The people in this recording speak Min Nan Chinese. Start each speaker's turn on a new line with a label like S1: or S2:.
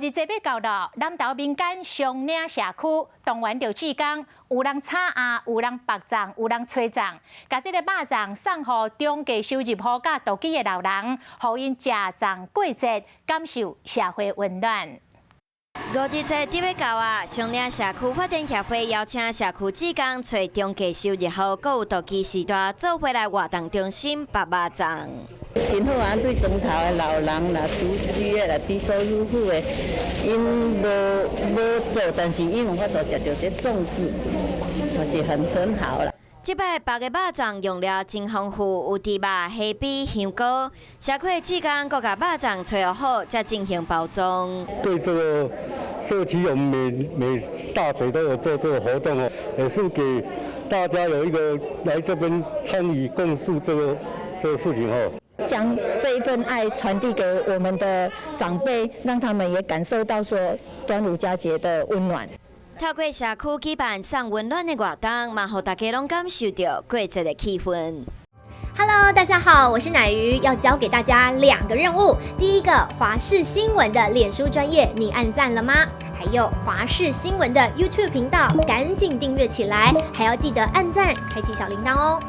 S1: 五日祭欲到咯，南投民間雙嶺社區動員著志工，有人炒餡，有人縛粽，有人炊粽，共這个肉粽送予中低收入戶佮獨居的老人，予𪜶食粽過節，感受社會溫暖。
S2: 五日節佇欲到啊！雙嶺社區發展協會邀請社區志工揣中低收入戶，閣有獨居時代做伙來活動中心縛肉粽。
S3: 真好啊！對莊頭的老人啦、獨居的啦、低收入戶的，𪜶無無做，但是𪜶有法度食著這粽子，嘛是很好啦。
S2: 這擺縛的肉粽用料真豐富，有豬肉、蝦米、香菇。社區的志工閣共肉粽炊好，才進行包裝。
S4: 對這個社區，我們每每大水都有做這個活動哦，也是給大家有一個來這邊參與共事這個事情哦。
S5: 將這一份愛傳遞給我們的長輩，讓他們也感受到說端午佳節的溫暖。
S2: 透過社區舉辦送溫暖的活動，嘛予大家攏感受著過節的氣氛。
S6: Hello，大家好，我是乃瑜，要交給大家兩個任務。第一個，華視新聞的臉書專頁，你按讚了嗎？還有華視新聞的 YouTube 頻道，趕緊訂閱起來，還要記得按讚，開啟小鈴鐺哦。